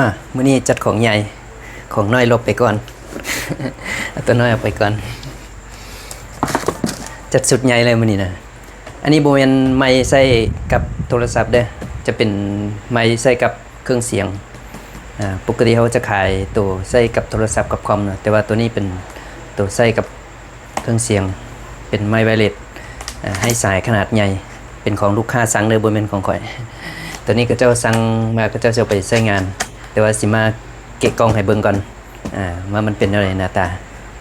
ມາ ມື້ນີ້ຈັດຂອງໃຫຍ່ ຂອງນ້ອຍຫຼົບໄປກ່ອນ ເອົາຕົວນ້ອຍອອກໄປກ່ອນ ຈັດຊຸດໃຫຍ່ເລີຍມື້ນີ້ນະ. ອັນນີ້ບໍ່ແມ່ນໄມໃຊ້ກັບໂທລະສັບເດີ້ ຈະເປັນໄມໃຊ້ກັບເຄື່ອງສຽງ. ອາ ປົກກະຕິເຮົາຈະຂາຍໂຕໃຊ້ກັບໂທລະສັບກັບຄອມເນາະ ແຕ່ວ່າໂຕນີ້ເປັນໂຕໃຊ້ກັບ ເຄື່ອງສຽງ ເປັນໄມໄວເລັດ ອາ ໃຫ້ສາຍຂະໜາດໃຫຍ່ ເປັນຂອງລູກຄ້າສັ່ງເດີ້ ບໍ່ແມ່ນຂອງຂ້ອຍ. ໂຕນີ້ເຂົາເຈົ້າສັ່ງມາ ເຂົາເຈົ້າຊິເອົາໄປໃຊ້ງານ ແຕ່ວ່າຊິມາແກະກ່ອງໃຫ້ເບິ່ງກ່ອນ ອາ ວ່າມັນເປັນແນວໃດໜ້າຕາ.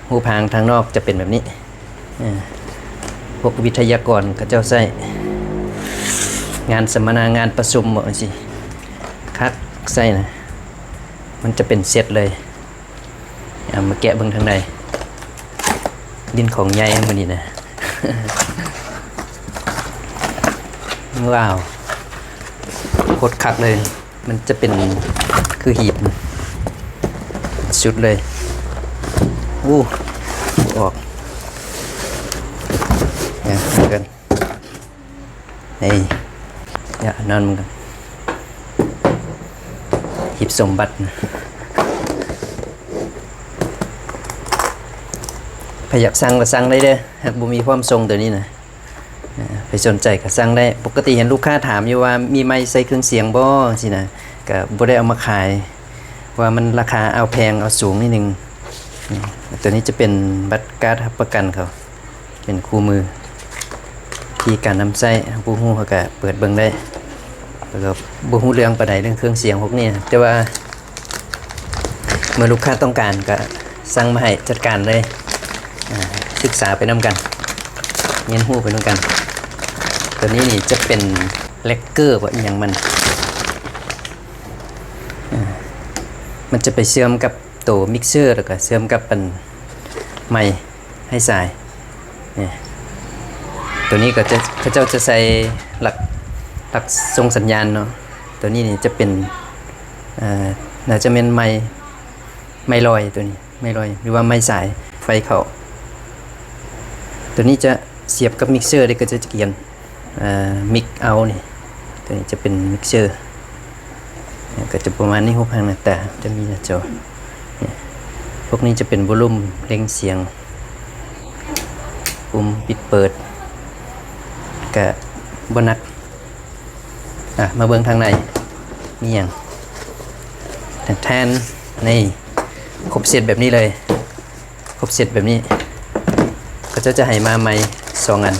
ຮູບຮ່າງທາງນອກຈະເປັນແບບນີ້ ອາ ພວກວິທະຍາກອນເຂົາເຈົ້າໃຊ້ ງານສຳມະນາ ງານປະຊຸມ ບໍ່ຈັ່ງຊີ້ ຄັກໃສ່ນະ ມັນຈະເປັນເຊັດເລີຍ. ເອົາມາແກະເບິ່ງທາງໃນ ຫຼິ້ນຂອງໃຫຍ່ມື້ນີ້ນະ. ວ້າວ ໂຄດຄັກເລີຍ ມັນຈະເປັນຄືຫີບ ສຸດເລີຍ. ໂອ້ ອອກ ເອີ ເບິ່ງ ນີ້ ຢ່ານອນມັນກ່ອນ ຫີບສົມບັດນະ. ໃຜຢາກສັ່ງກໍສັ່ງໄດ້ເດີ້ ຫາກບໍ່ມີພ້ອມສົ່ງໂຕນີ້ນະ. ເອີ ໃຜສົນໃຈກໍສັ່ງໄດ້. ປົກກະຕິເຫັນລູກຄ້າຖາມຢູ່ວ່າ ມີໄມໃສ່ເຄື່ອງສຽງບໍ່ ຈັ່ງຊີ້ນະ ກໍບໍ່ໄດ້ເອົາມາຂາຍ ວ່າມັນລາຄາເອົາແພງເອົາສູງນິດໜຶ່ງ. ໂຕນີ້ຈະເປັນບັດກາດຮັບປະກັນເຂົາ. ເປັນຄູ່ມື ທີ່ການນຳໃຊ້ ຜູ້ຮູ້ເຂົາກະເປີດເບິ່ງໄດ້ ແລ້ວກໍບໍ່ຮູ້ເລື່ອງປານໃດເລື່ອງເຄື່ອງສຽງພວກນີ້ ແຕ່ວ່າເມື່ອລູກຄ້າຕ້ອງການກະສັ່ງມາໃຫ້ຈັດການເລີຍ. ອາ ສຶກສາໄປນຳກັນ ຮຽນຮູ້ໄປນຳກັນ. ໂຕນີ້ນີ້ຈະເປັນແລັກເກີບໍ່ ອີ່ຫຍັງມັນ ອາ ມັນຈະໄປເຊື່ອມກັບໂຕມິກເຊີ ແລ້ວກໍເຊື່ອມກັບອັນໄມ ໃຫ້ສາຍ ນີ້ ໂຕນີ້ກໍຈະ ເຂົາເຈົ້າຈະໃສ່ຫຼັກ ຫຼັກສົ່ງສັນຍານເນາະ. ໂຕນີ້ນີ້ຈະເປັນ ເອີ ໜ້າຈະແມ່ນໄມ ໄມລອຍ ໂຕນີ້ໄມລອຍ ຫຼືວ່າໄມສາຍໄຟເຂົ້າ. ໂຕນີ້ຈະສຽບກັບມິກເຊີເດ້ ກໍຈະກຽນ ເອີ ມິກເອົານີ້ ໂຕນີ້ຈະເປັນມິກເຊີ ກໍຈະປະມານນີ້. ຮູບຮ່າງໜ້າຕາຈະມີໜ້າຈໍ ພວກນີ້ຈະເປັນໂວລູມເລັ່ງສຽງ ປຸ່ມປິດເປີດ ກະບໍ່ໜັກ. ອາ ມາເບິ່ງທາງໃນ ມີຫຍັງ ແທນໆ ນີ້ ຄົບເຊັດແບບນີ້ເລີຍ. ຄົບເຊັດແບບນີ້ ເຂົາເຈົ້າຈະໃຫ້ມາໄມສອງອັນ.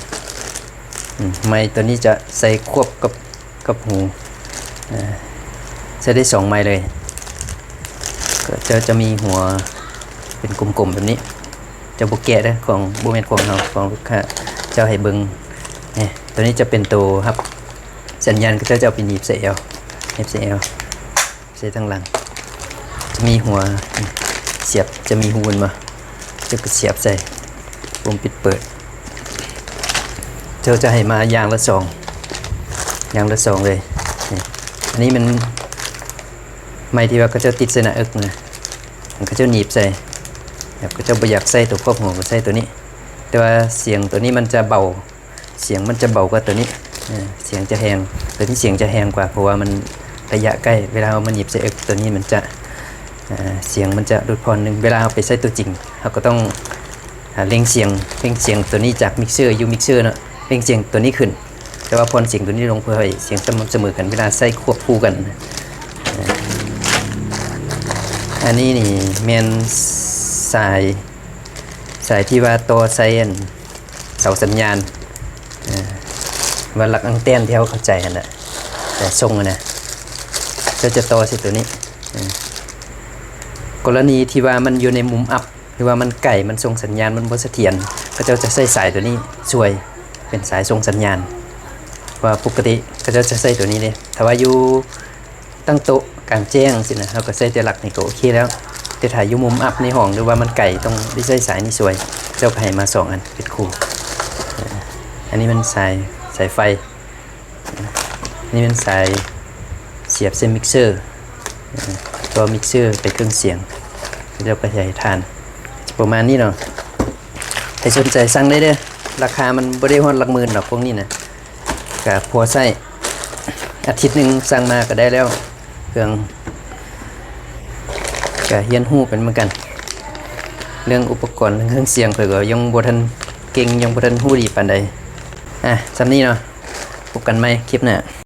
ອາ ໄມໂຕນີ້ຈະໃສ່ຄວບກັບ ກັບຫູ ເອີ ໃສ່ໄດ້ສອງໄມເລີຍ. ເຂົາເຈົ້າຈະມີຫົວເປັນກົມໆແບບນີ້ ເຈົ້າບໍ່ແກະເດີ້ ຂອງ ບໍ່ແມ່ນຂອງເຮົາ ຂອງລູກຄ້າເຈົ້າໃຫ້ເບິ່ງ. ນີ້ ໂຕນີ້ຈະເປັນໂຕຮັບສັນຍານ ເຂົາເຈົ້າຈະເອົາໄປໜີບໃສ່ແອວ ໜີບໃສ່ແອວ ໃສ່ທາງຫຼັງ ຈະມີຫົວສຽບ ຈະມີຮູແມ່ນບໍ່ ເຈົ້າກໍສຽບໃສ່ ປຸ່ມປິດເປີດ. ເຈົ້າຈະໃຫ້ມາຢ່າງລະສອງ ຢ່າງລະສອງເລີຍ. ນີ້ ອັນນີ້ມັນໄມ້ທີ່ວ່າເຂົາເຈົ້າຕິດໃສ່ໜ້າເອິກນະ ເຂົາເຈົ້າໜີບໃສ່ ແບບເຂົາເຈົ້າບໍ່ຢາກໃຊ້ໂຕຄອບຫົວ ກໍໃຊ້ໂຕນີ້. ແຕ່ວ່າສຽງໂຕນີ້ມັນຈະເບົາ ສຽງມັນຈະເບົາກວ່າໂຕນີ້ ເອີ ສຽງຈະແຮງ ໂຕນີ້ສຽງຈະແຮງກວ່າ ເພາະວ່າມັນໄລຍະໃກ້. ເວລາເຮົາມາໜີບໃສ່ເອິກໂຕນີ້ ມັນຈະ ເອີ ສຽງມັນຈະຫຼຸດຜ່ອນໜຶ່ງ. ເວລາເຮົາໄປໃຊ້ໂຕຈິງ ເຮົາກໍຕ້ອງ ອາ ເລັ່ງສຽງ ເລັ່ງສຽງໂຕນີ້ຈາກມິກເຊີ ຢູ່ມິກເຊີເນາະ ເລັ່ງສຽງໂຕນີ້ຂຶ້ນ ແຕ່ວ່າຜ່ອນສຽງໂຕນີ້ລົງ ເພື່ອໃຫ້ສຽງສະໝ່ຳສະເໝີກັນ ເວລາໃຊ້ຄວບຄູ່ກັນ. ອັນນີ້ນີ້ແມ່ນສາຍ ສາຍທີ່ວ່າຕໍ່ໃສ່ອັນ ເສົາສັນຍານ ເອີ ວ່າຫຼັກອັງແຕນທີ່ເຮົາເຂົ້າໃຈຫັ້ນນະ ແຕ່ສົ່ງຫັ້ນນະ ເຈົ້າຈະຕໍ່ໃສ່ໂຕນີ້. ເອີ ກໍລະນີທີ່ວ່າມັນຢູ່ໃນມຸມອັບ ຫຼືວ່າມັນໄກ ມັນສົ່ງສັນຍານມັນບໍ່ສະຖຽນ ເຂົາເຈົ້າຈະໃຊ້ສາຍໂຕນີ້ຊ່ວຍ ເປັນສາຍສົ່ງສັນຍານ. ເພາະວ່າປົກກະຕິເຂົາເຈົ້າຈະໃຊ້ໂຕນີ້ເດ້ ຖ້າວ່າຢູ່ ຕັ້ງໂຕະກາງແຈ້ງຊີ້ນະ ເຮົາກໍໃຊ້ແຕ່ຫຼັກນີ້ກໍໂອເຄແລ້ວ. ແຕ່ຖ້າຢູ່ມຸມອັບໃນຫ້ອງ ຫຼືວ່າມັນໄກ ຕ້ອງໄດ້ໃຊ້ສາຍນີ້ຊ່ວຍ ເຈົ້າກໍໃຫ້ມາສອງອັນເປັນຄູ່. ອັນນີ້ມັນສາຍ ສາຍໄຟ ນີ້ແມ່ນສາຍສຽບໃສ່ມິກເຊີ ຕໍ່ມິກເຊີໄປເຄື່ອງສຽງ ເຈົ້າກໍໃຫ້ທານ ຈະປະມານນີ້ເນາະ. ໃຜສົນໃຈສັ່ງໄດ້ເດີ້ ລາຄາມັນບໍ່ໄດ້ຮອດຫຼັກໝື່ນດອກພວກນີ້ນະ. ກະພໍໃຊ້ ອາທິດໜຶ່ງສັ່ງມາກະໄດ້ແລ້ວ ເຄື່ອງ ກໍຮຽນຮູ້ເປັນເໝືອນກັນ. ເລື່ອງອຸປະກອນ ເລື່ອງເຄື່ອງສຽງ ຂ້ອຍກໍຍັງບໍ່ທັນເກັ່ງ ຍັງບໍ່ທັນຮູ້ດີປານໃດ. ອ່ະ ສ່ຳນີ້ເນາະ ພົບກັນໃໝ່ຄລິບໜ້າ.